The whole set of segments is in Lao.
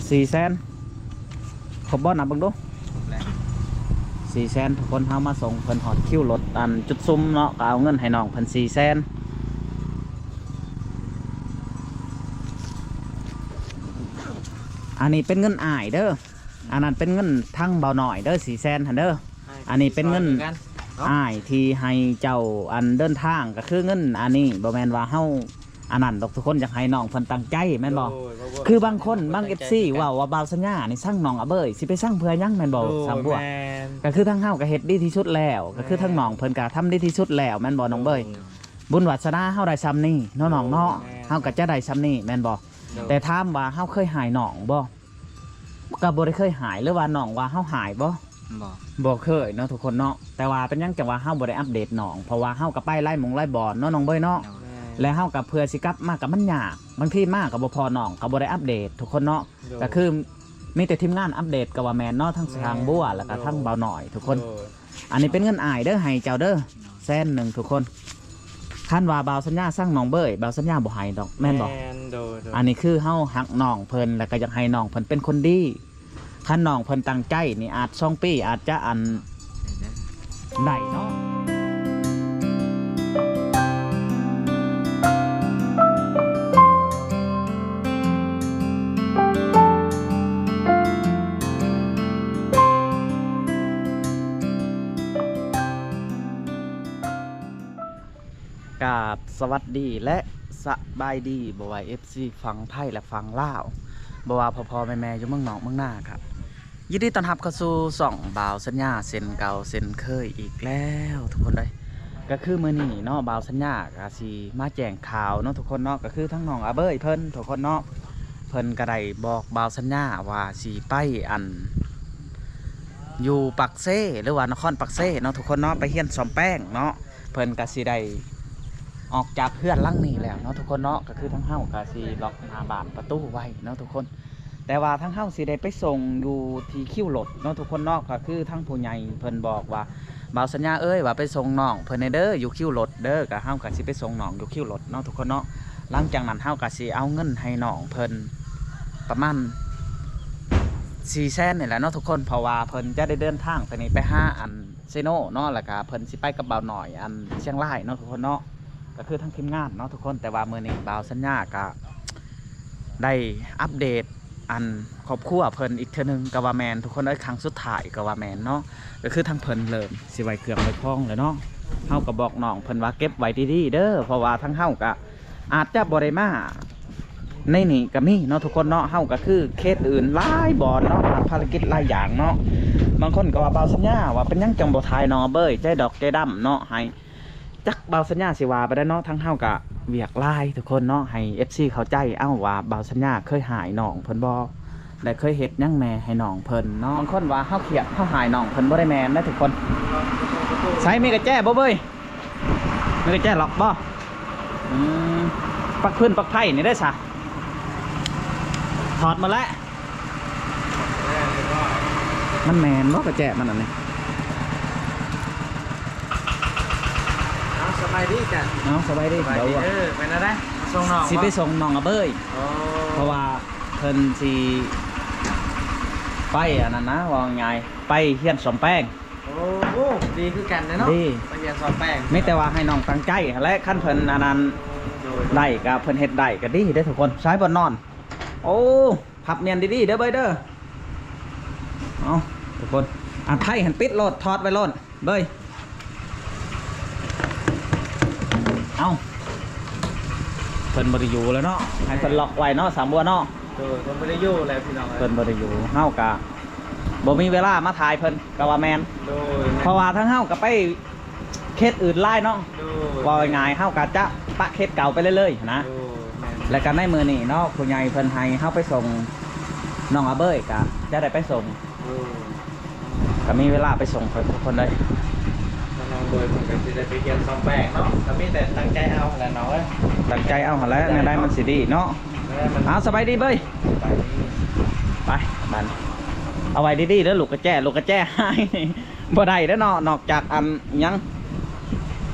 ສີ່ແສນ ຄົບບໍ່? ນັບເບິ່ງດູ ສີ່ແສນ ທຸກຄົນ. ເຮົາມາສົ່ງເພິ່ນຮອດຄິວລົດອັນຈຸດຊຸມເນາະ ກໍເອົາເງິນໃຫ້ນ້ອງເພິ່ນສີ່ແສນ. ອັນນີ້ເປັນເງິນອ້າຍເດີ ອັນນັ້ນເປັນເງິນທາງບ່າວນ້ອຍເດີ ສີ່ແສນຫັ້ນເດີ. ອັນນີ້ເປັນເງິນອ້າຍທີ່ໃຫ້ເຈົ້າອັນເດີນທາງ ກໍຄືເງິນອັນນີ້ ບໍ່ແມ່ນວ່າເຮົາອັນນັ້ນດອກທຸກຄົນ ຢາກໃຫ້ນ້ອງເພິ່ນຕັ້ງໃຈແມ່ນບໍ່? ຄືບາງຄົນບາງເອັຟຊີເວົ້າວ່າ ບ່າວສັນຍານີ້ຊັງນ້ອງອະເບີຍ ຊິໄປຊັງເພື່ອຫຍັງແມ່ນບໍ່? ສາວບົວ ກໍຄືທາງເຮົາກໍເຮັດດີທີ່ສຸດແລ້ວ ກໍຄືທາງນ້ອງເພິ່ນກໍທຳດີທີ່ສຸດແລ້ວແມ່ນບໍ່ນ້ອງເບີຍ? ບຸນວາສະໜາເຮົາໄດ້ຊ່ຳນີ້ເນາະນ້ອງເນາະ ເຮົາກໍຈະໄດ້ຊ່ຳນີ້ແມ່ນບໍ່? ແຕ່ຖາມວ່າເຮົາເຄີຍຮ້າຍນ້ອງບໍ່? ກໍບໍ່ໄດ້ເຄີຍຮ້າຍ ຫຼືວ່ານ້ອງວ່າເຮົາຮ້າຍບໍ່? ບໍ່ ບໍ່ເຄີຍເນາະທຸກຄົນເນາະ. ແຕ່ວ່າເປັນຫຍັງຈັ່ງວ່າເຮົາບໍ່ໄດ້ອັບເດດນ້ອງ ເພາະວ່າເຮົາກໍໄປຫຼາຍໝ່ອງຫຼາຍບ່ອນເນາະນ້ອງເບີຍເນາະ. ແລະເຮົາກໍເພື່ອຊິກັບມາກໍມັນຍາກ ບາງທີມາກໍບໍ່ພໍ້ນ້ອງ ກໍບໍ່ໄດ້ອັບເດດທຸກຄົນເນາະ. ກໍຄືມີແຕ່ທີມງານອັບເດດກໍວ່າແມ່ນເນາະ ທັງສາວບົວ ແລ້ວກໍທັງບ່າວນ້ອຍທຸກຄົນ. ອັນນີ້ເປັນເງິນອ້າຍເດີ ໃຫ້ເຈົ້າເດີ ແສນໜຶ່ງທຸກຄົນ. ຄັນວ່າບ່າວສັນຍາຊັງນ້ອງເບີຍ ບ່າວສັນຍາບໍ່ໃຫ້ດອກແມ່ນບໍ່? ແມ່ນ ໂດຍ ໂດຍ. ອັນນີ້ຄືເຮົາຮັກນ້ອງເພິ່ນ ແລ້ວກໍຢາກໃຫ້ນ້ອງເພິ່ນເປັນຄົນດີ. ຄັນນ້ອງເພິ່ນຕັ້ງໃຈນີ້ ອາດສອງປີອາດຈະອັນໄດ້ເນາະ. ກາບສະຫວັດດີ ແລະ ສະບາຍດີ ບໍ່ວ່າເອັຟຊີຝັ່ງໄທ ແລະ ຝັ່ງລາວ ບໍ່ວ່າພໍ່ໆແມ່ໆຢູ່ເມືອງນອກເມືອງນາ ກະຍິນດີຕ້ອນຮັບເຂົ້າສູ່ຊ່ອງບ່າວສັນຍາເຊັ່ນເກົ່າເຊັ່ນເຄີຍອີກແລ້ວທຸກຄົນເອີຍ. ກະຄືມື້ນີ້ເນາະ ບ່າວສັນຍາກະຊິມາແຈ້ງຂ່າວເນາະທຸກຄົນເນາະ ກະຄືທາງນ້ອງອາເບີຍເພິ່ນທຸກຄົນເນາະ ເພິ່ນກະໄດ້ບອກບ່າວສັນຍາວ່າຊິໄປອັນ ຢູ່ປາກເຊ ຫຼືວ່ານະຄອນປາກເຊເນາະທຸກຄົນເນາະ ໄປຮຽນສ້ອມແປງເນາະ. ເພິ່ນກະຊິໄດ້ອອກຈາກເຮືອນຫຼັງນີ້ແລ້ວເນາະທຸກຄົນເນາະ ກະຄືທາງເຮົາກະຊິລັອກໜ້າບ້ານປະຕູໄວ້ເນາະທຸກຄົນ. ແຕ່ວ່າທາງເຮົາຊິໄດ້ໄປສົ່ງຢູ່ທີ່ຄິວລົດເນາະທຸກຄົນເນາະ ກະຄືທາງຜູ້ໃຫຍ່ເພິ່ນບອກວ່າ ບ່າວສັນຍາເອີຍ ວ່າໄປສົ່ງນ້ອງເພິ່ນແດ່ເດີ ຢູ່ຄິວລົດເດີ ກະເຮົາກະຊິໄປສົ່ງນ້ອງຢູ່ຄິວລົດເນາະທຸກຄົນເນາະ. ຫຼັງຈາກນັ້ນເຮົາກະຊິເອົາເງິນໃຫ້ນ້ອງເພິ່ນປະມານສີ່ແສນນີ້ແຫຼະເນາະທຸກຄົນ ເພາະວ່າເພິ່ນຈະໄດ້ເດີນທາງໄປນີ້ໄປຫາອັນ ເຊໂນເນາະ ແລ້ວກະເພິ່ນຊິໄປກັບບ່າວນ້ອຍອັນຊຽງລາຍເນາະທຸກຄົນເນາະ ກະຄືທາງທີມງານເນາະທຸກຄົນ. ແຕ່ວ່າມື້ນີ້ບ່າວສັນຍາກະໄດ້ອັບເດດອັນຄອບຄົວເພິ່ນອີກເທື່ອໜຶ່ງກະວ່າແມ່ນທຸກຄົນເອີຍ ຄັ້ງສຸດທ້າຍກະວ່າແມ່ນເນາະ ກະຄືທາງເພິ່ນເລີ່ມຊິໄຫວ້ເຄື່ອງໄຫວ້ຂອງແລ້ວເນາະ. ເຮົາກະບອກນ້ອງເພິ່ນວ່າເກັບໄວ້ດີໆເດີ ເພາະວ່າທາງເຮົາກະ ອາດຈະບໍ່ໄດ້ມາໃນນີ້ກະມີເນາະທຸກຄົນເນາະ. ເຮົາກະຄືເຂດອື່ນຫຼາຍບ່ອນເນາະ ຮັບພາລະກິດຫຼາຍຢ່າງເນາະ. ບາງຄົນກະວ່າ ບ່າວສັນຍາວ່າເປັນຫຍັງຈັ່ງບໍ່ຖ່າຍນ້ອງອາເບີຍ ໃຈດອກໃຈດຳເນາະ ໃຫ້ ຈັກບ່າວສັນຍາຊິວ່າໄປໃດເນາະ. ທາງເຮົາກະວຽກຫຼາຍທຸກຄົນເນາະ ໃຫ້ເອັຟຊີເຂົ້າໃຈເອົາວ່າ ບ່າວສັນຍາເຄີຍຮ້າຍນ້ອງເພິ່ນບໍ່ ແລະ ເຄີຍເຮັດຫຍັງແດ່ໃຫ້ນ້ອງເພິ່ນເນາະ. ບາງຄົນວ່າເຮົາຄຽດ ເຮົາຮ້າຍນ້ອງເພິ່ນ ບໍ່ໄດ້ແມ່ນເດ້ທຸກຄົນ. ໃສ ມີກະແຈບໍ່ເບີຍ? ມີກະແຈລັອກບໍ່? ອືມ ປັກພື້ນປັກໄພນີ້ໄດ້ຊະ ຖອດໝົດແລ້ວ. ມັນແມ່ນບໍ່ກະແຈມັນອັນນີ້? ເອົາ ສະບາຍດີກະ ເອົາ ສະບາຍດີ ສະບາຍດີເດີ. ເອີ ເປັນແນວໃດ ມາສົ່ງນ້ອງ ຊິໄປສົ່ງນ້ອງອາເບີຍ. ໂອ້ ເພາະວ່າເພິ່ນຊິໄປອັນນັ້ນນະ ເວົ້າງ່າຍໆ ໄປຮຽນສ້ອມແປງ. ໂອ້ ໂອ້ ດີຄືກັນເນາະ ດີ ໄປຮຽນສ້ອມແປງ. ມີແຕ່ວ່າໃຫ້ນ້ອງຕັ້ງໃຈຫັ້ນແຫຼະ ຄັນເພິ່ນອັນນັ້ນ ໂດຍ ໄດ້ກະ ເພິ່ນເຮັດໄດ້ກະດີເດ້ທຸກຄົນ. ໃສບ່ອນນອນ? ໂອ້ ພັບມ້ຽນດີໆເດີເບີຍເດີ. ເອົາ ທຸກຄົນ ອັນໄພຫັ້ນປິດໂລດ ຖອດໄວ້ໂລດເບີຍ. ເອົາ ເພິ່ນບໍ່ໄດ້ຢູ່ແລ້ວເນາະ ໃຫ້ເພິ່ນລັອກໄວ້ເນາະ ສາວບົວເນາະ. ໂດຍ ເພິ່ນບໍ່ໄດ້ຢູ່ແລ້ວພີ່ນ້ອງເອີຍ ເພິ່ນບໍ່ໄດ້ຢູ່. ເຮົາກະບໍ່ມີເວລາມາຖ່າຍເພິ່ນກະວ່າແມ່ນ ໂດຍ ເພາະວ່າທາງເຮົາກະໄປເຂດອື່ນຫຼາຍເນາະ. ໂດຍ ເວົ້າງ່າຍໆ ເຮົາກະຈະປະເຂດເກົ່າໄປເລື້ອຍໆຫັ້ນນະ. ໂດຍ ແມ່ນ ແລ້ວກະໃນມື້ນີ້ເນາະ ຜູ້ໃຫຍ່ເພິ່ນໃຫ້ເຮົາໄປສົ່ງນ້ອງອາເບີຍ ກະຈະໄດ້ໄປສົ່ງ. ໂດຍ ກະມີເວລາໄປສົ່ງເພິ່ນທຸກຄົນເລີຍ. ນ້ອງເບີຍເພິ່ນກະຊິໄດ້ໄປຮຽນສ້ອມແປງເນາະ ກະມີແຕ່ຕັ້ງໃຈເອົາຫັ້ນແຫຼະນ້ອງເອີຍ ຕັ້ງໃຈເອົາຫັ້ນແຫຼະ ແນວໃດມັນຊິດີເນາະ. ເອົາ ສະບາຍດີເບີຍ ສະບາຍດີ. ໄປບາດນີ້ ເອົາໄວ້ດີໆເດີ ລູກກະແຈ ລູກກະແຈຫາຍ ບໍ່ໄດ້ເດ້ເນາະ ນອກຈາກອັນຫຍັງ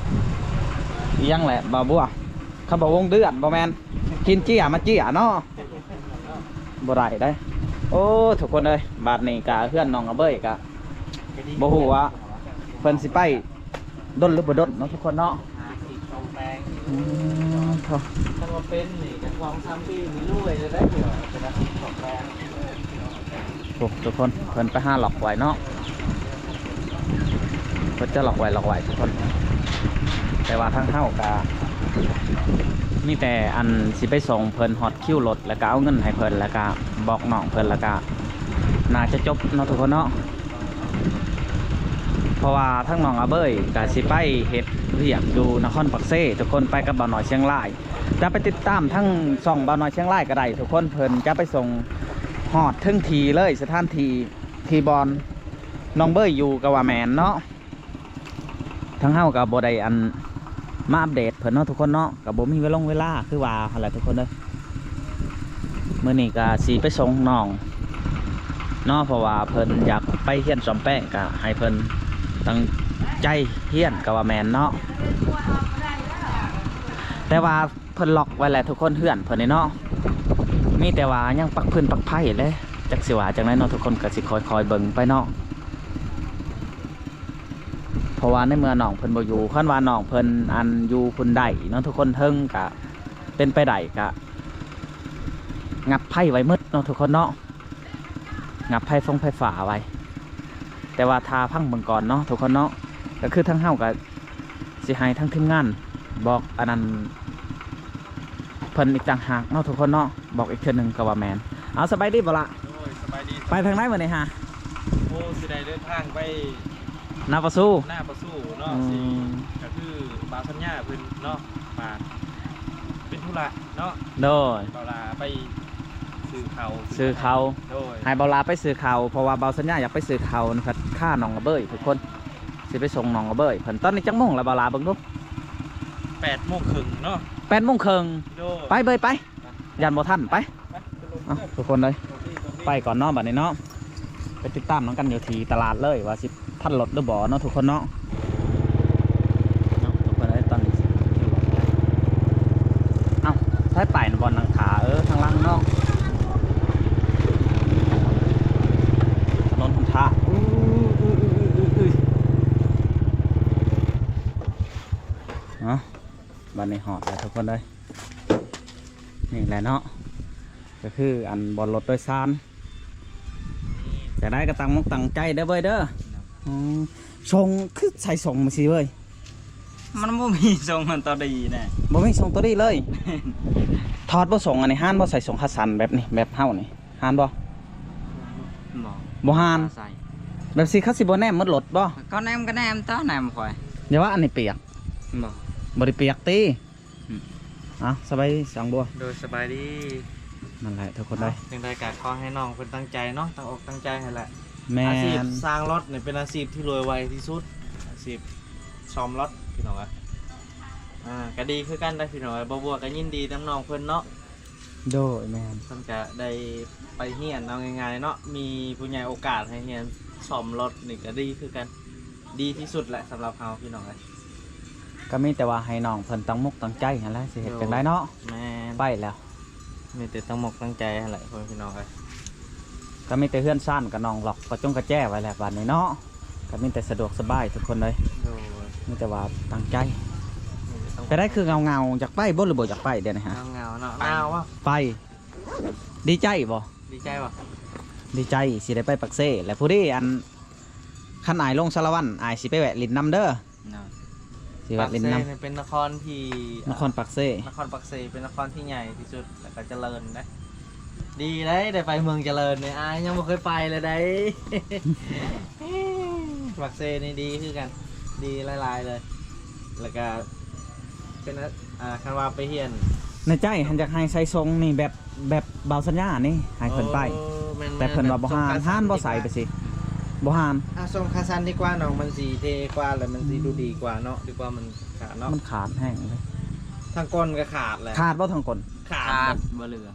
ອີຫຍັງແຫຼະ ບ່າວບົວ ຄຳວ່າວົງເດືອນ ບໍ່ແມ່ນ ກິນເຈ້ຍມາເຈ້ຍເນາະ. ບໍ່ໄດ້ເດ້. ໂອ້ ທຸກຄົນເອີຍ ບາດນີ້ກະເຮືອນນ້ອງອາເບີຍກະບໍ່ຮູ້ວ່າເພິ່ນຊິໄປດົນຫຼືບໍ່ດົນເນາະ ທຸກຄົນເນາະ. ອືມ ຄັນວ່າເປັນນີ້ກະສອງສາມປີນີ້ລວຍແລ້ວເດ້ ເປັນອາຊີບຂອງແມ່. ໂອ້ ທຸກຄົນ ເພິ່ນໄປຫາລັອກໄວ້ເນາະ ເພິ່ນຈະລັອກໄວ້ ລັອກໄວ້ທຸກຄົນ. ແຕ່ວ່າທາງເຮົາກະມີແຕ່ອັນຊິໄປສົ່ງເພິ່ນຮອດຄິວລົດ ແລ້ວກະເອົາເງິນໃຫ້ເພິ່ນ ແລ້ວກະບອກນ້ອງເພິ່ນ ແລ້ວກະໜ້າຈະຈົບເນາະ ທຸກຄົນເນາະ. ເພາະວ່າທາງນ້ອງອາເບີຍກະຊິໄປເຮັດວຽກຢູ່ນະຄອນປາກເຊ ທຸກຄົນ ໄປກັບບ່າວນ້ອຍຊຽງລາຍ. ຈະໄປຕິດຕາມທາງຊ່ອງບ່າວນ້ອຍຊຽງລາຍກໍໄດ້ທຸກຄົນ ເພິ່ນຈະໄປສົ່ງຮອດເຖິງທີ່ເລີຍ ສະຖານທີ່ທີ່ບ່ອນນ້ອງເບີຍຢູ່ກໍວ່າແມ່ນເນາະ. ທາງເຮົາກໍບໍ່ໄດ້ອັນມາອັບເດດເພິ່ນເນາະທຸກຄົນເນາະ ກໍບໍ່ມີເວລົງເວລາຄືວ່າຫັ້ນແຫຼະທຸກຄົນເອີຍ. ມື້ນີ້ກໍຊິໄປສົ່ງນ້ອງເນາະ ເພາະວ່າເພິ່ນຢາກໄປຮຽນສ້ອມແປງ ກໍໃຫ້ເພິ່ນຕັ້ງໃຈຮຽນກໍວ່າແມ່ນເນາະ ແຕ່ວ່າ ເພິ່ນລັອກໄວ້ແຫຼະທຸກຄົນ ເຮືອນເພິ່ນນີ້ເນາະ ມີແຕ່ວ່າຍັງປັກຟືນປັກໄຟເດ້ ຈັກຊິວ່າຈັ່ງໃດເນາະ ທຸກຄົນກໍຊິຄ່ອຍໆເບິ່ງໄປເນາະ. ເພາະວ່າໃນເມື່ອນ້ອງເພິ່ນບໍ່ຢູ່ ຄັນວ່ານ້ອງເພິ່ນອັນຢູ່ພຸ້ນໄດ້ເນາະ ທຸກຄົນ ເທິງກະເປັນໄປໄດ້ກະງັດໄຟໄວ້ໝົດເນາະ ທຸກຄົນເນາະ. ງັດໄຟຟົງໄຟຟ້າໄວ້ ແຕ່ວ່າຖ້າຟັງເບິ່ງກ່ອນເນາະ ທຸກຄົນເນາະ. ກໍຄືທາງເຮົາກໍຊິໃຫ້ທາງທີມງານບອກອັນນັ້ນເພິ່ນອີກຕ່າງຫາກເນາະ ທຸກຄົນເນາະ ບອກອີກເທື່ອໜຶ່ງກໍວ່າແມ່ນ. ເອົາ ສະບາຍດີບໍ່ລະ? ໂດຍ ສະບາຍດີ. ໄປທາງໃດມື້ນີ້ຫາ? ໂອ້ ຊິໄດ້ເດີນທາງໄປນາປະຊູ ນາປະຊູເນາະ. ອືມ ຊິ ກໍຄືບ່າວສັນຍາເພິ່ນເນາະ ວ່າເປັນທຸລະ ເນາະ. ໂດຍ ບ່າວຫຼ້າໄປຊື້ເຂົ້າ ຊື້ເຂົ້າ. ໂດຍ ໃຫ້ບ່າວຫຼ້າໄປຊື້ເຂົ້າ ເພາະວ່າບ່າວສັນຍາຢາກໄປຊື້ເຂົ້ານຳ ພານ້ອງອາເບີຍທຸກຄົນ ຊິໄປສົ່ງນ້ອງອາເບີຍເພິ່ນ. ຕອນນີ້ຈັກໂມງລະບ່າວຫຼ້າ ເບິ່ງດູ? ແປດໂມງເຄິ່ງເນາະ. ແປດໂມງເຄິ່ງ. ໂດຍ ໄປເບີຍ ໄປ ຢ້ານບໍ່ທັນ ໄປ. ເອົ້າ ທຸກຄົນເອີຍ ໄປກ່ອນເນາະ ບັດນີ້ເນາະ ໄປຕິດຕາມນຳກັນຢູ່ທີ່ຕະຫຼາດເລີຍ ວ່າຊິທັນລົດຫຼືບໍ່ເນາະ ທຸກຄົນເນາະ. ເອົ້າ ທຸກຄົນເອີຍ ຕອນນີ້ ເອົ້າ ໃຜໄປນະ ບ່ອນນັ່ງຖ້າ ເອີ ທາງຫຼັງເນາະ ຖະໜົນຫົນທາງ. ເອົ້າ ບັດນີ້ຮອດແລ້ວ ທຸກຄົນເອີຍ. ນີ້ແຫຼະເນາະ ກໍຄືອັນບ່ອນລົດໂດຍສານ. ຈັ່ງໃດກໍຕັ້ງອົກຕັ້ງໃຈເດີເວີຍເດີ. ອືມ ຊົງຄືໃສ່ຊົງມາຊິເວີຍ? ມັນບໍ່ມີຊົງອັນຕົວດີນະ. ບໍ່ມີຊົງຕົວດີເລີຍ? ຖອດບໍ່ຊົງອັນນີ້ ຮ້ານບໍ່ໃສ່ຊົງຂາສັ້ນແບບນີ້ ແບບເຮົານີ້ ຮ້ານບໍ່? ບໍ່ ບໍ່ຮ້ານ. ໃສ່ ແບບຊິ ເຂົາຊິບໍ່ແນມໝົດລົດບໍ່? ເຂົາແນມກໍແນມຕົວະ ແນມຂ້ອຍ. ຢ່າວ່າອັນນີ້ປຽກ. ບໍ່ ບໍ່ໄດ້ປຽກຕິ? ອືມ ເອົ້າ ສະບາຍດີ ສາງບົວ. ໂດຍ ສະບາຍດີ. ນັ້ນແຫຼະ ທຸກຄົນເອີຍ ຈັ່ງໃດກໍຂໍໃຫ້ນ້ອງເພິ່ນຕັ້ງໃຈເນາະ ຕັ້ງອົກຕັ້ງໃຈຫັ້ນແຫຼະ. ແມ່ນ ອາຊີບຊ່າງລົດນີ້ເປັນອາຊີບທີ່ລວຍໄວທີ່ສຸດ ອາຊີບສ້ອມລົດ ພີ່ນ້ອງເອີຍ. ອ່າ ກໍດີຄືກັນໄດ໋ ພີ່ນ້ອງເອີຍ ບ່າວບົວກໍຍິນດີນຳນ້ອງເພິ່ນເນາະ. ໂດຍ ແມ່ນ ເພິ່ນກະໄດ້ໄປຮຽນ ເອົາງ່າຍໆເນາະ ມີຜູ້ໃຫຍ່ໂອກາດໃຫ້ຮຽນສ້ອມລົດນີ້ກະດີຄືກັນ ດີທີ່ສຸດແຫຼະສຳລັບເຮົາ ພີ່ນ້ອງເອີຍ. ກະມີແຕ່ວ່າໃຫ້ນ້ອງເພິ່ນຕັ້ງມົກຕັ້ງໃຈຫັ້ນແຫຼະ ຊິເຮັດຈັ່ງໃດເນາະ. ໂດຍ ແມ່ນ ໄປແລ້ວ ມີແຕ່ຕັ້ງມົກຕັ້ງໃຈຫັ້ນແຫຼະ ພໍ່ແມ່ພີ່ນ້ອງເອີຍ. ກະມີແຕ່ເຮືອນຊານກະນ້ອງລັອກກະຈົງກະແຈໄວ້ແລ້ວບາດນີ້ເນາະ. ກໍມີแต่สะดวกสบายทุกคนเลย โดย มีแต่ว่าตั้งใจ มีแต่ตั้ง ไปได้คือเหงาๆ อยากไปบ่หรือบ่อยากไปเดี๋ยวนี้ฮะ เหงาๆ เนาะ หนาวบ่ ไป ดีใจบ่ ดีใจบ่ ดีใจสิได้ไปปากเซ และผู้ดีอัน คันอ้ายลงสารวัน อ้ายสิไปแวะเล่นนำเด้อ เนาะ สิแวะเล่นนำ ปากเซนี่เป็นนครที่ นครปากเซ นครปากเซเป็นนครที่ใหญ่ที่สุด แล้วก็เจริญนะ ดีได้ ได้ไปเมืองเจริญเนี่ย อ้ายยังบ่เคยไปเลยได้ ปากเซนี่ดีคือกัน ดีหลายๆ เลย แล้วก็เป็น อ่า คันว่าไปเฮียน ในใจหั้นอยากให้ใส่ทรงนี่แบบ แบบบ่าวสัญญานี่ ให้เพิ่นไป โอ้ แม่นๆ แต่เพิ่นว่าบ่ฮ้าน แบบทรงขาสั้น ฮ้านบ่ใส่ ดีกว่า ไปสิ บ่ฮ้าน อ่ะ ทรงขาสั้นดีกว่าน้อง มันสิเท่กว่า แล้วมันสิดูดีกว่าเนาะ ดีกว่ามันขาดเนาะ มันขาดแฮงเลย ทางก้นก็ขาดแหละ ขาดบ่ทางก้น ขาด ขาดบ่เหลือ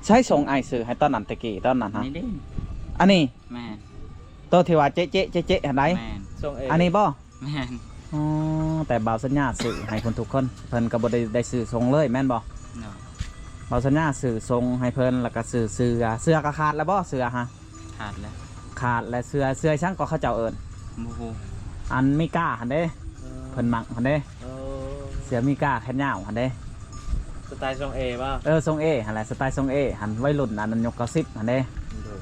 ใช้ทรงอ้ายซื้อให้ตอนนั้นตะกี้ ตอนนั้นฮะ อันนี้เด้ อันนี้ แม่น โตที่ว่าเจ๊ะๆ เจ๊ะๆ หั่นใด แม่น ทรงเอ อันนี้บ่ แม่น อ๋อ แต่บ่าวสัญญาซื้อให้เพิ่นทุกคน เพิ่นก็บ่ได้ ได้ซื้อทรงเลยแม่นบ่ เนาะ ເວົ້າສັນຍາຊື້ຊົງໃຫ້ເພິ່ນ ແລ້ວກໍຊື້ເສື້ອ. ເສື້ອກໍຂາດແລ້ວບໍ່? ເສື້ອຫະ? ຂາດແລ້ວ. ຂາດແລ້ວ. ເສື້ອ ເສື້ອຫຍັງກໍເຂົາເຈົ້າເອີ້ນ? ບໍ່ຮູ້. ອັນມີກ້າຫັ້ນເດ້. ເອີ ເພິ່ນມັກຫັ້ນເດ້. ເອີ ເສື້ອມີກ້າແຂນຍາວຫັ້ນເດ້. ສະໄຕລ໌ຊົງເອບໍ່? ເອີ ຊົງເອຫັ້ນແຫຼະ. ສະໄຕລ໌ຊົງເອຫັ້ນ ໄວລຸ້ນອັນນັ້ນຍຸກເກົ້າສິບຫັ້ນເດ້. ໂດຍ.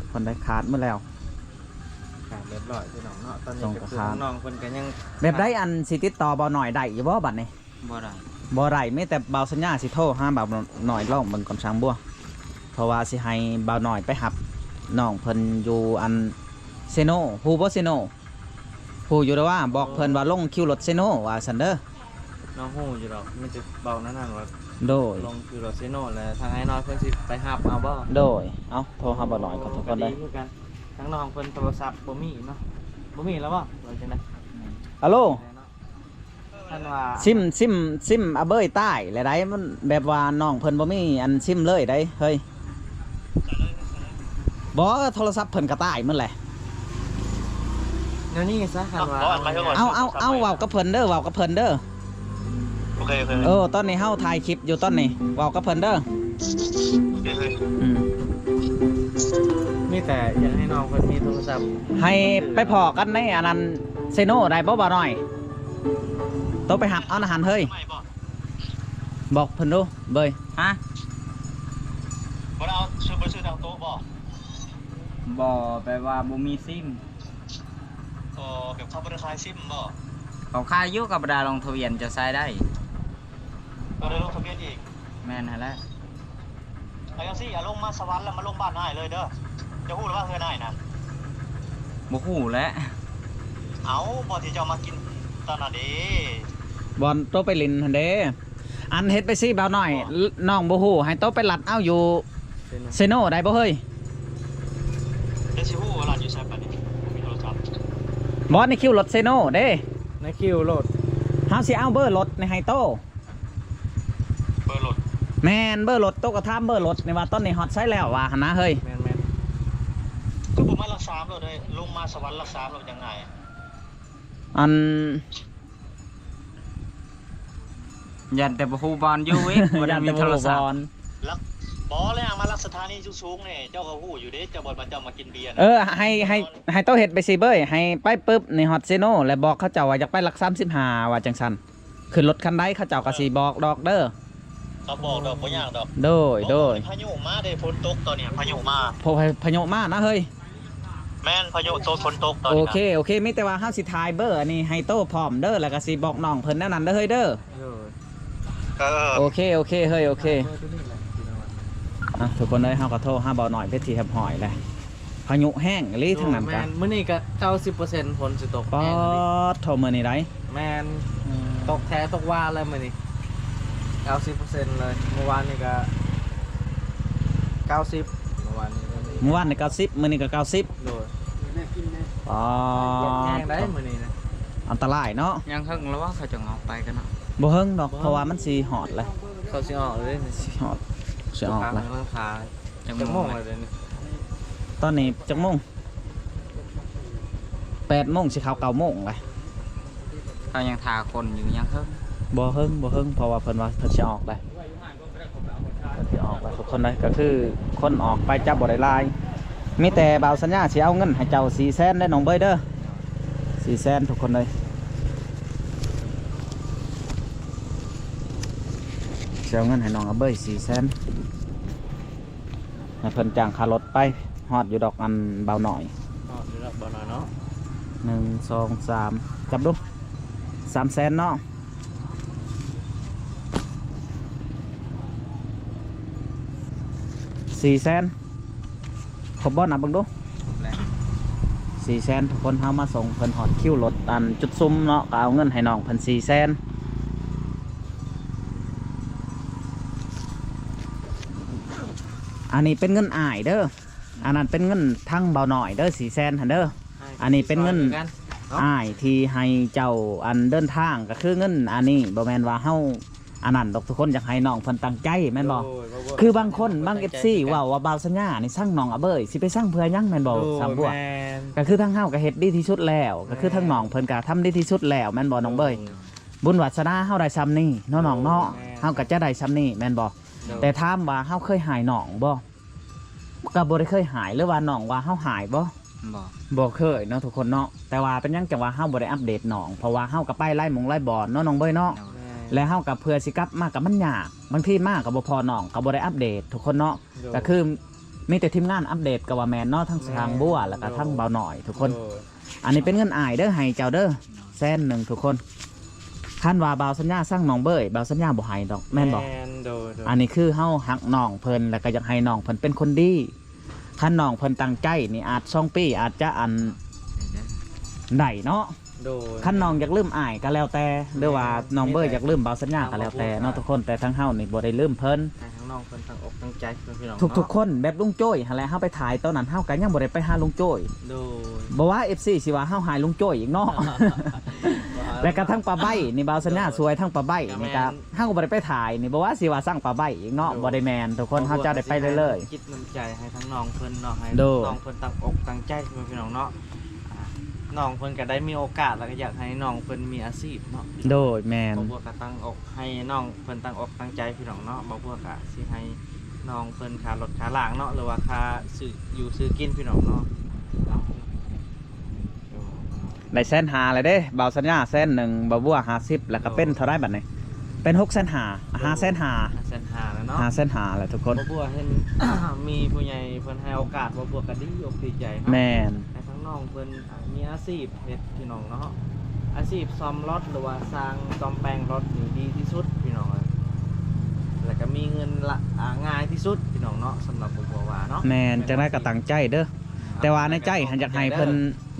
ເພິ່ນໄດ້ຂາດໝົດແລ້ວ. ຂາດຮຽບຮ້ອຍພີ່ນ້ອງເນາະ. ຕອນນີ້ກໍຄືນ້ອງເພິ່ນກໍຍັງ ແບບໃດ ອັນຊິຕິດຕໍ່ບ່າວນ້ອຍໄດ້ຢູ່ບໍ່ບັດນີ້? ບໍ່ໄດ້ ບໍ່ໄດ້. ມີແຕ່ບ່າວສັນຍາຊິໂທຫາບ່າວນ້ອຍລອງເບິ່ງກ່ອນ ຊ່າງບົວ ເພາະວ່າຊິໃຫ້ບ່າວນ້ອຍໄປຮັບນ້ອງເພິ່ນຢູ່ອັນເຊໂນ. ຮູ້ບໍ່ເຊໂນ? ຮູ້ຢູ່ແລ້ວວ່າ ບອກເພິ່ນວ່າລົງຄິວລົດເຊໂນ ວ່າຊັ້ນເດີ. ນ້ອງຮູ້ຢູ່ດອກ ມີແຕ່ບອກນັ້ນນັ້ນວ່າ ໂດຍ ລົງຄິວລົດເຊໂນ ແລ້ວທາງອ້າຍນ້ອຍເພິ່ນຊິໄປຮັບເອົາບໍ່? ໂດຍ. ເອົາ ໂທຫາບ່າວນ້ອຍກ່ອນທຸກຄົນເດີ. ກໍດີຄືກັນ. ທາງນ້ອງເພິ່ນໂທລະສັບບໍ່ມີເນາະ. ບໍ່ມີແລ້ວບໍ່? ວ່າຈັ່ງໃດ? ອາໂລ ຄັນວ່າ ຊິມ ຊິມ ຊິມອາເບີຍຕາຍແລ້ວໃດ໋. ມັນແບບວ່ານ້ອງເພິ່ນບໍ່ມີອັນຊິມເລີຍໃດ໋ເຮີ້ຍ. ບໍ່ ໂທລະສັບເພິ່ນກໍຕາຍໝົດແຫຼະ. ແນວນີ້ຊະ ຄັນວ່າ ເອົາ ເອົາ ເອົາ ເວົ້າກັບເພິ່ນເດີ ເວົ້າກັບເພິ່ນເດີ. ໂອເຄ ໂອເຄ. ເອີ ຕອນນີ້ເຮົາຖ່າຍຄລິບຢູ່ຕອນນີ້ ເວົ້າກັບເພິ່ນເດີ. ໂອເຄ ໂອເຄ. ອືມ ມີແຕ່ຢາກໃຫ້ນ້ອງເພິ່ນມີໂທລະສັບ ໃຫ້ໄປພໍ້ກັນໃນອັນນັ້ນເຊໂນໄດ້ບໍ່ ບ່າວນ້ອຍ? ໂຕໄປຮັບເອົານະຫັ້ນເຮີ້ຍ. ບອກເພິ່ນດູເບີຍ. ຮະ? ບໍ່ໄດ້ເອົາ ຊື້ ບໍ່ໄດ້ຊື້ທາງໂຕະບໍ່? ບໍ່ ແບບວ່າບໍ່ມີຊິມ. ອໍ ແບບເຂົາບໍ່ໄດ້ຂາຍຊິມບໍ່? ເຂົາຂາຍຢູ່ ກໍບໍ່ໄດ້ລົງທະບຽນ ຈະໃຊ້ໄດ້. ບໍ່ໄດ້ລົງທະບຽນອີກ? ແມ່ນຫັ້ນແຫຼະ. ເອົາຈັ່ງຊີ້ ເອົາລົງມາສະຫວັນແລ້ວມາລົງບ້ານອ້າຍເລີຍເດີ. ເຈົ້າຮູ້ແລ້ວວ່າເຮືອນອ້າຍນະ? ບໍ່ຮູ້ແຫຼະ. ເອົາ ບ່ອນທີ່ເຈົ້າມາກິນຕອນນັ້ນເດ້ ບ່ອນໂຕໄປຫຼິ້ນຫັ້ນເດ້. ອັນເຮັດໄປຊີ້ ບ່າວນ້ອຍ ອໍ ນ້ອງບໍ່ຮູ້ ໃຫ້ໂຕໄປລັດເອົາຢູ່ເຊໂນ ເຊໂນໄດ້ບໍ່ເຮີ້ຍ? ແລ້ວຊິຮູ້ວ່າລັດຢູ່ໃສບັດນີ້ ບໍ່ມີໂທລະສັບ. ບໍ່ ໃນຄິວລົດເຊໂນເດ້ ໃນຄິວລົດ. ເຮົາຊິເອົາເບີລົດນີ້ໃຫ້ໂຕ. ເບີລົດ? ແມ່ນ ເບີລົດ. ໂຕກໍຖາມເບີລົດນີ້ວ່າຕອນນີ້ຮອດໃສແລ້ວວ່າຫັ້ນນະເຮີ້ຍ. ແມ່ນໆ. ຄືບໍ່ມາຫຼັກສາມໂລດເລີຍ ລົງມາສະຫວັນຫຼັກສາມໂລດຈັ່ງງ່າຍ. ອັນ ຢ້ານແຕ່ບໍ່ຮູ້ບ່ອນຢູ່ອີກ ບໍ່ໄດ້ມີໂທລະສັບ. ບໍ່ ແລ້ວມາຫຼັກສະຖານີສູງໆນີ້ ເຈົ້າກໍຮູ້ຢູ່ເດ້ ເຈົ້າບ່ອນວ່າເຈົ້າມາກິນເບຍນະ. ເອີ ໃຫ້ ໃຫ້ ໃຫ້ໂຕເຮັດໄປຊິເບີຍ ໃຫ້ໄປປຶບນີ້ຮອດເຊໂນ ແລ້ວບອກເຂົາເຈົ້າວ່າຢາກໄປຫຼັກສາມສິບຫ້າ ວ່າຈັ່ງຊັ້ນ. ຂຶ້ນລົດຄັນໃດເຂົາເຈົ້າກໍຊິບອກດອກເດີ. ເອີ ເຂົາບອກດອກ ບໍ່ຍາກດອກ. ໂດຍ ໂດຍ. ພາຍຸມາເດ້ ຝົນຕົກຕອນນີ້ ພາຍຸມາ. ພາ ພາຍຸມານະເຮີ້ຍ. ແມ່ນ ພາຍຸຕົກ ຝົນຕົກຕອນນີ້ນະ. ໂອເຄ ໂອເຄ. ມີແຕ່ວ່າເຮົາຊິຖ່າຍເບີອັນນີ້ໃຫ້ໂຕພ້ອມເດີ ແລ້ວກໍຊິບອກນ້ອງເພິ່ນແນວນັ້ນເດີເຮີ້ຍເດີ. ໂດຍ. ເອີ ໂອເຄ ໂອເຄເຮີ້ຍ ໂອເຄ. ອ່ະ ທຸກຄົນເອີຍ ເຮົາກໍໂທຫາບ່າວນ້ອຍເປັນທີ່ຮຽບຮ້ອຍແລ້ວ. ພາຍຸແຮງອີ່ຫຼີທາງນັ້ນກະ. ແມ່ນ ມື້ນີ້ກະເກົ້າສິບເປີເຊັນຝົນຊິຕົກ. ປາດໂທ້ ມື້ນີ້ໄດ໋. ແມ່ນ ອືມ ຕົກແທ້ຕົກວ່າແລ້ວມື້ນີ້ ເກົ້າສິບເປີເຊັນເລີຍ. ມື້ວານນີ້ກະເກົ້າສິບ ມື້ວານນີ້. ມື້ວານນີ້ເກົ້າສິບ ມື້ນີ້ກະເກົ້າສິບ. ໂດຍ. ປາດ ລົມແຮງໄດ໋ມື້ນີ້ນະ. ອັນຕະລາຍເນາະ. ຍັງເຫິງລະວ່າເຂົາຈະອອກໄປກັນເນາະ. ບໍ່ເຫິງດອກ ບໍ່ເຫິງ ເພາະວ່າມັນຊິຮອດແລ້ວ. ເຂົາຊິອອກເລີຍ ຊິຮອດ ຊິອອກແລ້ວ. ກຳລັງຂາຍ. ຈັກໂມງແລ້ວດຽວນີ້? ຕອນນີ້ຈັກໂມງ? ແປດໂມງ ຊິເຂົ້າເກົ້າໂມງແລ້ວ. ເຮົາຍັງຖ້າຄົນຢູ່ ຍັງເຫິງ. ບໍ່ເຫິງ ບໍ່ເຫິງ ເພາະວ່າເພິ່ນວ່າເພິ່ນຊິອອກແລ້ວ ເພິ່ນຊິອອກແລ້ວທຸກຄົນເອີຍ. ກໍຄືຄົນອອກໄປຈະບໍ່ໄດ້ຫຼາຍ ມີແຕ່ບ່າວສັນຍາຊິເອົາເງິນໃຫ້ເຈົ້າສີ່ແສນເດີນ້ອງເບີຍເດີ ສີ່ແສນທຸກຄົນເອີຍ. ຊິເອົາເງິນໃຫ້ນ້ອງອາເບີຍສີ່ແສນ. ໃຫ້ເພິ່ນຈ້າງຄ່າລົດໄປ ຮອດຢູ່ດອກອັນບ່າວນ້ອຍ. ຮອດຢູ່ດອກບ່າວນ້ອຍເນາະ. ໜຶ່ງ ສອງ ສາມ ຈັບດູ ສາມແສນເນາະ. ສີ່ແສນ ຄົບບໍ່? ນັບເບິ່ງດູ. ສີ່ແສນ ທຸກຄົນ. ເຮົາມາສົ່ງເພິ່ນຮອດຄິວລົດອັນຈຸດຊຸມເນາະ ກໍເອົາເງິນໃຫ້ນ້ອງເພິ່ນສີ່ແສນ. ອັນນີ້ເປັນເງິນອ້າຍເດີ ອັນນັ້ນເປັນເງິນທາງບ່າວນ້ອຍເດີ ສີ່ແສນຫັ້ນເດີ. ອັນນີ້ເປັນເງິນອ້າຍທີ່ໃຫ້ເຈົ້າອັນເດີນທາງ ກໍຄືເງິນອັນນີ້ ບໍ່ແມ່ນວ່າເຮົາອັນນັ້ນດອກ ທຸກຄົນຢາກໃຫ້ນ້ອງເພິ່ນຕັ້ງໃຈແມ່ນບໍ່? ໂດຍ ບໍ່ ບໍ່ ຄືບາງຄົນ ບາງເອັຟຊີເວົ້າວ່າບ່າວສັນຍານີ້ຊັງນ້ອງອາເບີຍ ຊິໄປຊັງເພື່ອຫຍັງແມ່ນບໍ່? ສາວບົວ? ແມ່ນ ກໍຄືທາງເຮົາກໍເຮັດດີທີ່ສຸດແລ້ວ ກໍຄືທາງນ້ອງເພິ່ນກໍທຳດີທີ່ສຸດແລ້ວແມ່ນບໍ່ນ້ອງເບີຍ? ໂດຍ. ບຸນວາສະໜາເຮົາໄດ້ຊ່ຳນີ້ເນາະນ້ອງເນາະ. ໂດຍ ແມ່ນ ເຮົາກໍຈະໄດ້ຊ່ຳນີ້ແມ່ນບໍ່? ໂດຍ ແຕ່ຖາມວ່າເຮົາເຄີຍຮ້າຍນ້ອງບໍ່? ກໍບໍ່ໄດ້ເຄີຍຮ້າຍ ຫຼືວ່ານ້ອງວ່າເຮົາຮ້າຍບໍ່? ບໍ່ ບໍ່ເຄີຍເນາະທຸກຄົນເນາະ. ແຕ່ວ່າເປັນຫຍັງຈັ່ງວ່າເຮົາບໍ່ໄດ້ອັບເດດນ້ອງ? ເພາະວ່າເຮົາກໍໄປຫຼາຍໝ່ອງຫຼາຍບ່ອນເນາະ ນ້ອງເບີຍເນາະ. ໂດຍ ແມ່ນ ແລ້ວເຮົາກໍເພື່ອຊິກັບມາກໍມັນຍາກ ບາງທີມາກໍບໍ່ພໍ້ນ້ອງ ກໍບໍ່ໄດ້ອັບເດດທຸກຄົນເນາະ. ໂດຍ ກໍຄືມີແຕ່ທີມງານອັບເດດກໍວ່າແມ່ນເນາະ ທັງ ແມ່ນ ຊ່າງບົວ ແລ້ວກໍ ໂດຍ ທັງບ່າວນ້ອຍທຸກຄົນ. ໂດຍ ອັນນີ້ເປັນເງິນອ້າຍເດີ ໃຫ້ເຈົ້າເດີ ໂດຍ ແສນໜຶ່ງທຸກຄົນ. ຄັນວ່າບ່າວສັນຍາສັ່ງນ້ອງເບີຍ ບ່າວສັນຍາບໍ່ໃຫ້ດອກ ແມ່ນບໍ່? ແມ່ນ ໂດຍ ໂດຍ ອັນນີ້ຄືເຮົາຮັກນ້ອງເພິ່ນ ແລ້ວກໍຢາກໃຫ້ນ້ອງເພິ່ນເປັນຄົນດີ. ຄັນນ້ອງເພິ່ນຕັ້ງໃຈນີ້ ອາດສອງປີອາດຈະອັນ ໄດ້ເນາະ. ໂດຍ ຄັນນ້ອງຢາກລືມອ້າຍກໍແລ້ວແຕ່ ຫຼືວ່າ ແມ່ນ ນ້ອງເບີຍ ແມ່ນ ຢາກລືມບ່າວສັນຍາກໍແລ້ວແຕ່ເນາະ ບໍ່ວ່າ ທຸກຄົນ. ແຕ່ທາງເຮົານີ້ບໍ່ໄດ້ລືມເພິ່ນ ໃຫ້ທາງນ້ອງເພິ່ນຕັ້ງອົກຕັ້ງໃຈເນາະ ພີ່ນ້ອງເນາະ. ທຸກໆຄົນ ແບບລຸງໂຈ້ຍຫັ້ນແຫຼະ ເຮົາໄປຖ່າຍຕອນນັ້ນ ເຮົາກໍຍັງບໍ່ໄດ້ໄປຫາລຸງໂຈ້ຍ. ໂດຍ ບໍ່ວ່າເອັຟຊີຊິວ່າເຮົາຮ້າຍລຸງໂຈ້ຍອີກເນາະ. ແລ້ວກໍທັງປ້າໃບ້ນີ້ ບ່າວສັນຍາ ໂດຍ ຊ່ວຍທັງປ້າໃບ້ນີ້ ກໍແມ່ນ ກໍ ເຮົາກໍບໍ່ໄດ້ໄປຖ່າຍນີ້ ບໍ່ວ່າຊິວ່າສັ່ງປ້າໃບ້ອີກເນາະ. ໂດຍ ບໍ່ໄດ້ແມ່ນທຸກຄົນ ເຮົາຈະໄດ້ໄປເລື້ອຍໆ. ຄິດນ້ຳໃຈໃຫ້ທາງນ້ອງເພິ່ນເນາະ ໃຫ້ ໂດຍ ນ້ອງເພິ່ນຕັ້ງອົກຕັ້ງໃຈ ພີ່ນ້ອງເນາະ. ອ່າ ນ້ອງເພິ່ນກໍໄດ້ມີໂອກາດ ແລ້ວກໍຢາກໃຫ້ນ້ອງເພິ່ນມີອາຊີບເນາະ. ໂດຍ ແມ່ນ ບ່າວບົວກໍຕັ້ງອົກ ໃຫ້ນ້ອງເພິ່ນຕັ້ງອົກຕັ້ງໃຈ ພີ່ນ້ອງເນາະ. ບ່າວບົວກໍຊິໃຫ້ນ້ອງເພິ່ນຄ່າລົດຄ່າລາງເນາະ ຫຼືວ່າຄ່າຊື້ຢູ່ຊື້ກິນ ພີ່ນ້ອງເນາະ. ໄດ້ແສນຫ້າແລ້ວເດ້ ບ່າວສັນຍາແສນໜຶ່ງ ບ່າວບົວຫ້າສິບ ແລ້ວກໍເປັນເທົ່າໃດບັດນີ້? ເປັນຫົກແສນຫ້າ ໂດຍ ຫ້າແສນຫ້າ ຫ້າແສນຫ້າແລ້ວເນາະ ຫ້າແສນຫ້າແລ້ວທຸກຄົນ. ບ່າວບົວເຫັນ ມີຜູ້ໃຫຍ່ເພິ່ນໃຫ້ໂອກາດ ບ່າວບົວກໍດີອົກດີໃຈເນາະ. ແມ່ນ ໃຫ້ທາງນ້ອງເພິ່ນ ອ່າ ມີອາຊີບເຮັດ ພີ່ນ້ອງເນາະ. ອາຊີບສ້ອມລົດ ຫຼືວ່າຊ່າງສ້ອມແປງລົດນີ້ດີທີ່ສຸດ ພີ່ນ້ອງເອີຍ ແລ້ວກໍມີເງິນລະ ອ່າ ງ່າຍທີ່ສຸດ ພີ່ນ້ອງເນາະ. ສຳລັບບ່າວບົວວ່າເນາະ ແມ່ນ ຈັ່ງໃດກໍຕັ້ງໃຈເດີ. ແຕ່ວ່າໃນໃຈຫັ້ນຢາກໃຫ້ເພິ່ນ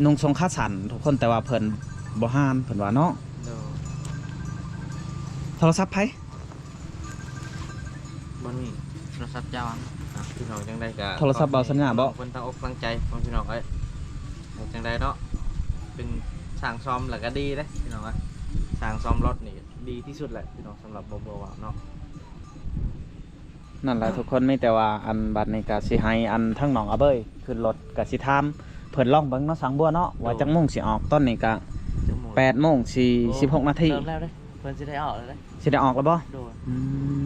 ນຸ່ງສົ້ງຂາສັ້ນທຸກຄົນ ແຕ່ວ່າເພິ່ນບໍ່ຫ້າມ ເພິ່ນວ່າເນາະ. ໂດຍ ໂທລະສັບໃຜ? ບໍ່ມີ ໂທລະສັບເຈົ້າ. ອ່ະ ພີ່ນ້ອງ ຈັ່ງໃດກໍ ໂທລະສັບບ່າວສັນຍາບໍ? ເພິ່ນຕັ້ງອົກຕັ້ງໃຈ ພີ່ນ້ອງເອີຍ. ຈັ່ງໃດເນາະ ເປັນຊ່າງສ້ອມແລ້ວກໍດີເດ້ ພີ່ນ້ອງເອີຍ. ຊ່າງສ້ອມລົດນີ້ດີທີ່ສຸດແຫຼະ ພີ່ນ້ອງ ສຳລັບບ່າວບົວວ່າເນາະ. ນັ້ນແຫຼະທຸກຄົນ ມີແຕ່ວ່າອັນ ບັດນີ້ກໍຊິໃຫ້ອັນ ທາງນ້ອງອາເບີຍຂຶ້ນລົດ ກໍຊິຖາມເພິ່ນລອງເບິ່ງເນາະ ຊ່າງບົວເນາະ ໂດຍ ວ່າຈັກໂມງຊິອອກ. ຕອນນີ້ກໍ ຈັກໂມງ? ແປດໂມງສີ່ສິບຫົກນາທີ. ໂອ້ ເລີ່ມແລ້ວເດ້ ເພິ່ນຊິໄດ້ອອກແລ້ວເດ້. ຊິໄດ້ອອກແລ້ວບໍ່? ໂດຍ ອື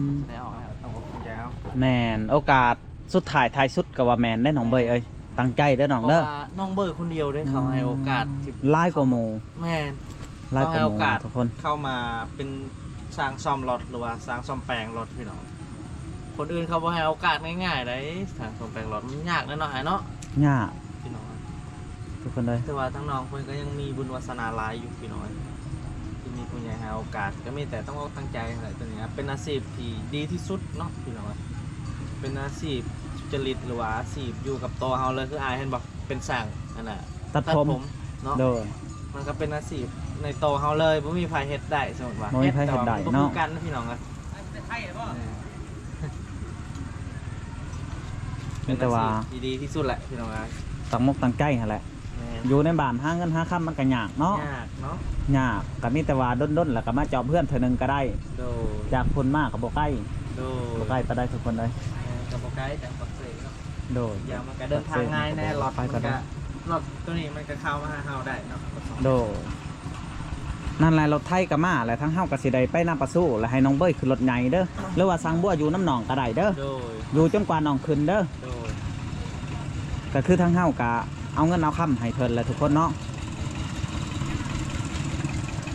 ມ ຊິໄດ້ອອກແລ້ວ. ແມ່ນ ໂອກາດສຸດທ້າຍທ້າຍສຸດກໍວ່າແມ່ນເດ້ ນ້ອງເບີຍເອີຍ. ຕັ້ງໃຈເດີນ້ອງເດີ ເພາະວ່ານ້ອງເບີຍຄົນດຽວເດ້ ເຂົາໃຫ້ໂອກາດ ອືມ ຫຼາຍກວ່າໝູ່. ແມ່ນ ຫຼາຍກວ່າໝູ່ ເຂົາໃຫ້ໂອກາດ ທຸກຄົນ ເຂົ້າມາເປັນຊ່າງສ້ອມລົດ ຫຼືວ່າຊ່າງສ້ອມແປງລົດ ພີ່ນ້ອງ. ຄົນອື່ນເຂົາບໍ່ໃຫ້ໂອກາດງ່າຍໆໃດ ຊ່າງສ້ອມແປງລົດ ມັນຍາກແນ່ເນາະ ອ້າຍເນາະ. ຍາກ ພີ່ນ້ອງ ທຸກຄົນເອີຍ. ແຕ່ວ່າທາງນ້ອງເພິ່ນກໍຍັງມີບຸນວາສະໜາຫຼາຍຢູ່ ພີ່ນ້ອງ ທີ່ມີຜູ້ໃຫຍ່ໃຫ້ໂອກາດ. ກໍມີແຕ່ຕັ້ງອົກຕັ້ງໃຈຫັ້ນແຫຼະ ຕົວນີ້ເປັນອາຊີບທີ່ດີທີ່ສຸດເນາະ ພີ່ນ້ອງ. ເປັນອາຊີບສຸຈະລິດ ຫຼືວ່າອາຊີບຢູ່ກັບໂຕເຮົາເລີຍ ຄືອ້າຍເຫັນບໍ່? ເປັນຊ່າງອັນນ່າ ຕັດຜົມ ຕັດຜົມເນາະ. ໂດຍ ມັນກໍເປັນອາຊີບໃນໂຕເຮົາເລີຍ ບໍ່ມີໃຜເຮັດໄດ້. ສົມມຸດວ່າ ບໍ່ມີໃຜເຮັດໄດ້ເນາະ ບໍ່ຄືກັນ ພີ່ນ້ອງເອີຍ. ເອີ ມີແຕ່ວ່າ ເປັນອາຊີບທີ່ດີທີ່ສຸດແຫຼະ ພີ່ນ້ອງເອີຍ. ຕັ້ງມົກຕັ້ງໃຈຫັ້ນແຫຼະ. ແມ່ນ ຢູ່ໃນບ້ານຫາເງິນຫາຄຳມັນກໍຍາກເນາະ ຍາກເນາະ ຍາກ. ກໍມີແຕ່ວ່າດົນໆ ແລ້ວກໍມາຈອບເຮືອນເທື່ອໜຶ່ງກໍໄດ້. ໂດຍ ຈາກພຸ້ນມາກໍບໍ່ໄກ. ໂດຍ ບໍ່ໄກປານໃດທຸກຄົນເອີຍ. ແມ່ນ ກໍບໍ່ໄກຈາກປາກເຊເນາະ. ໂດຍ ຢ່າງມັນກໍເດີນທາງງ່າຍແນ່ ລົດມັນກໍ ລົດຕົວນີ້ມັນກໍເຂົ້າມາຫາເຮົາໄດ້ເນາະ. ໂດຍ ນັ້ນແຫຼະ ລົດໄຖກໍມາແລ້ວ ທາງເຮົາກໍຊິໄດ້ໄປນຳປາຊູ ແລ້ວໃຫ້ນ້ອງເບີຍຂຶ້ນລົດໃຫຍ່ເດີ ຫຼືວ່າຊ່າງບົວຢູ່ນຳນ້ອງກໍໄດ້ເດີ. ໂດຍ ຢູ່ຈົນກວ່ານ້ອງຂຶ້ນເດີ. ໂດຍ ກໍຄືທາງເຮົາກໍເອົາເງິນເອົາຄຳໃຫ້ເພິ່ນແຫຼະທຸກຄົນເນາະ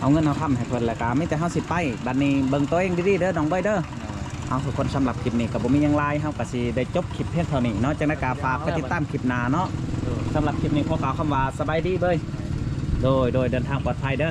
ເອົາເງິນເອົາຄຳໃຫ້ເພິ່ນ ແລ້ວກໍມີແຕ່ເຮົາຊິໄປ. ບັດນີ້ເບິ່ງໂຕເອງດີໆເດີ ນ້ອງເບີຍເດີ. ໂດຍ ເອົາ ທຸກຄົນ ສຳລັບຄລິບນີ້ກໍບໍ່ມີຫຍັງຫຼາຍ ເຮົາກໍຊິໄດ້ຈົບຄລິບພຽງເທົ່ານີ້ເນາະ. ຈັ່ງໃດກໍຝາກໄປຕິດຕາມຄລິບໜ້າເນາະ. ໂດຍ ສຳລັບຄລິບນີ້ຂໍກ່າວຄຳວ່າສະບາຍດີເບີຍ. ໂດຍ ໂດຍ ເດີນທາງປອດໄພເດີ.